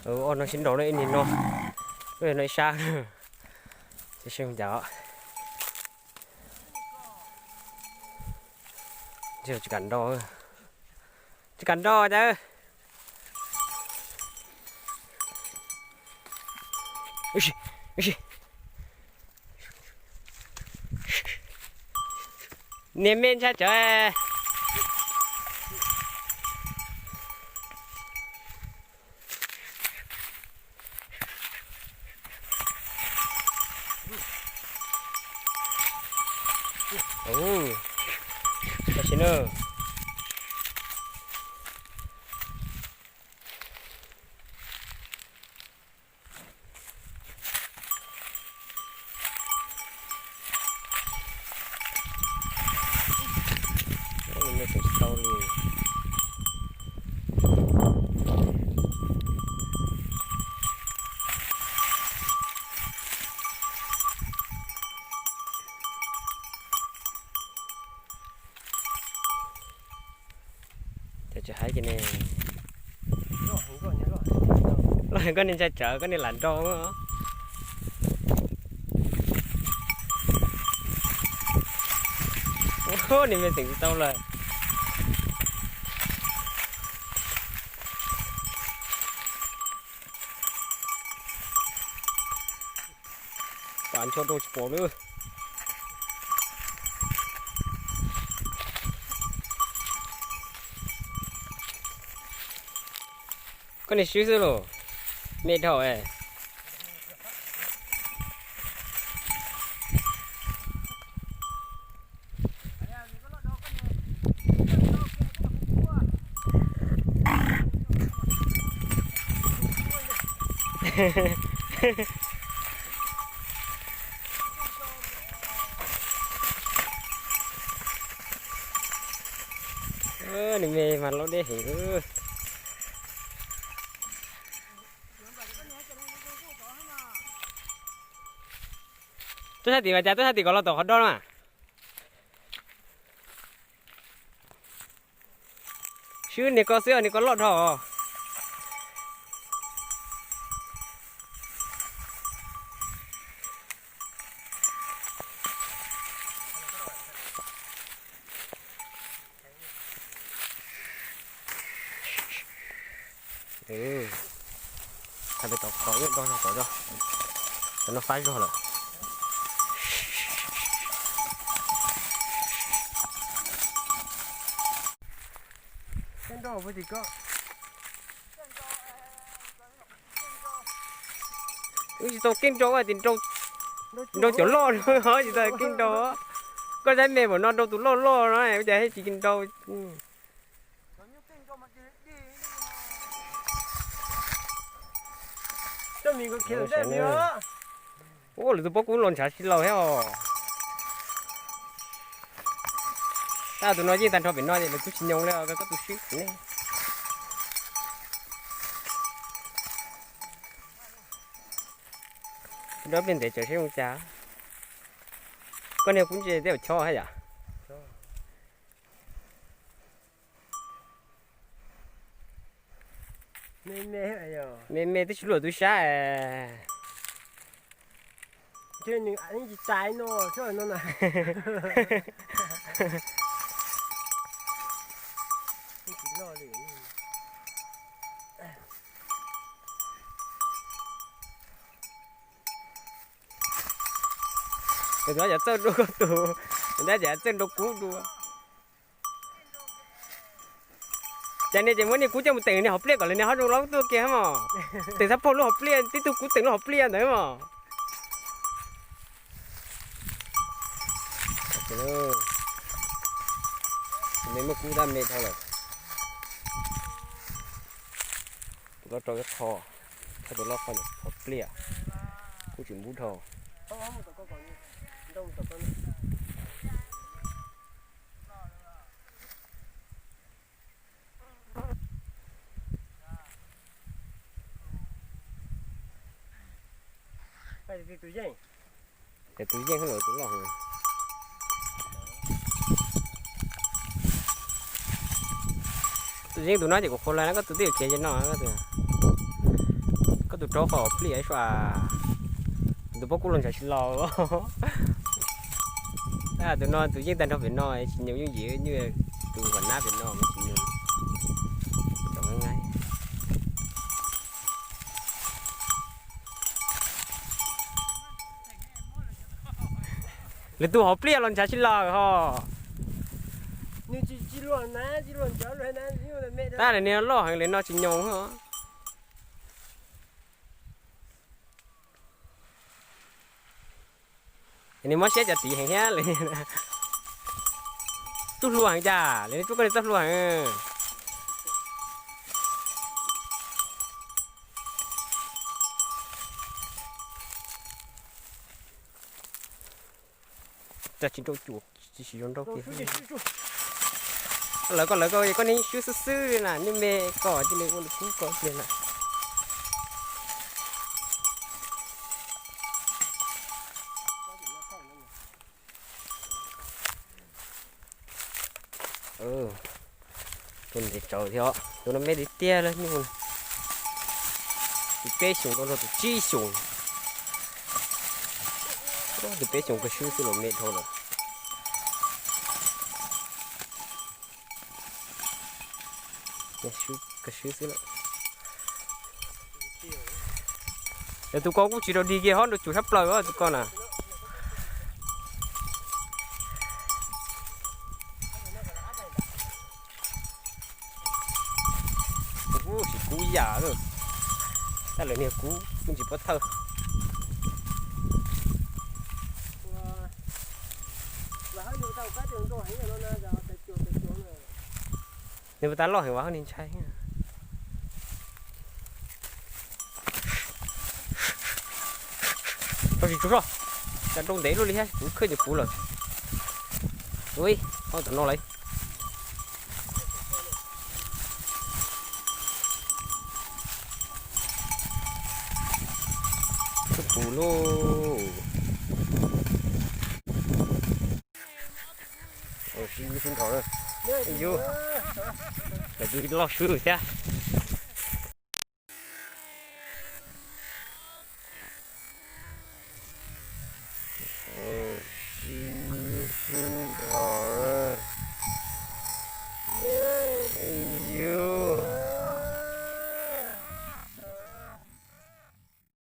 Ob no sib nraus no ib niag no, no ib sab. Tsis kam nrau, tsis kam nrau cas. Niag me ntshai tsawv. Tab sis na, tsis tau li. Ces tsis hais ces ne, los koj niag ntshai tsawv koj niag lam nrau. Niag me xeem tsis tau lawm. Pam ncho rau tsis pom lawm. Koj niag swb xwb los, me dhau. Nws me mas loj deb heev. Tuaj sab tim mas cas, tuaj sab tim kom los tom qhov do na. Swb niag ko xwb, niag ko loj dhau. Thaij pem tau qhov ib do zog tod, cov no fab zog lawm. Wb tsis tau keej nrau, nrau cov loj no tsis tau keej nrau. Koj saib me npaum no nrau tus loj loj no ua cas thiaj tsis nrau. Ua lwm tus pob kub los ntshav si laus thiab os. Tab tus no yeej tag nrho pem no es lawv twb tsis nyoo li os, koj tus swb ne. Dob pliag ntev tsawv seb zoo cas. Koj niag kub ntse tej zaum chob haj yam. Me me twb tsis luaj tub sab. Tus no yog txawj dua koj tus, tus no yog txawj nrau kub dua. Cas niag ces muab niag kub coj mus teem niag hauv pliaj kom lawv niag ho zoo laub tuaj kiag mos. Teem txhab phauj lub hauv pliaj, tib tug kub teem lub hauv pliaj ntawd mos. Me muaj kub tab me dhau lawm. Tus loj rau ib qho, txhab tus loj qhov pliaj, kub tsis npub dhau. Ces tus yeej tus loj, tus yeej tus no ces kuv qhuas lawm na, koj tus twb yuav khiav ces no koj tus. Rau qhov pliaj ib suab. Tus pob kub los ntshav tsis los. Tus no tus yeej tag nrho pem no tsis nyoos, yeej yim nyuj, tus huam nab pem no mas tsis nyoos. Lwm tus hauv pliaj los ntshav tsis los ho. Tab lawm niag loj heev li no tsis nyoos. Nws mob siab cov tid heev thiab li. Txawj hlua heev cas li, tub koj li txawj hlua heev. Tsis nrau cuam, tsis zoo nrau kiag. Lawv koj, lawv koj, koj niag swb xwb xwb li na, niag me koj cia li ua kub koj tiag na. Tus ntev tsawv thiab, tus no me tiag tiag li nyuj. Tus peb xyoos rau tus tsib xyoos. Tus peb xyoos kawg swb xwb los me dhau lawm. Kawg swb xwb lawm. Tus ko kuj tsis rau dig kiag, hob nrau cuam sab plaws tus ko na. Kuv siv kub yam, tab lawv niag kub kuj tsis pov thawj. Nws puas tas loj heev, vas hauj ni ntshai. Tau tsis tsuag zog, cas nrau ntev luaj li thiab, kuv khawb nyuam puv lawm. Ui, ob tom no lawm. Puv lauj. Sib nrho na. Yus, lawv twb loj swb thiab.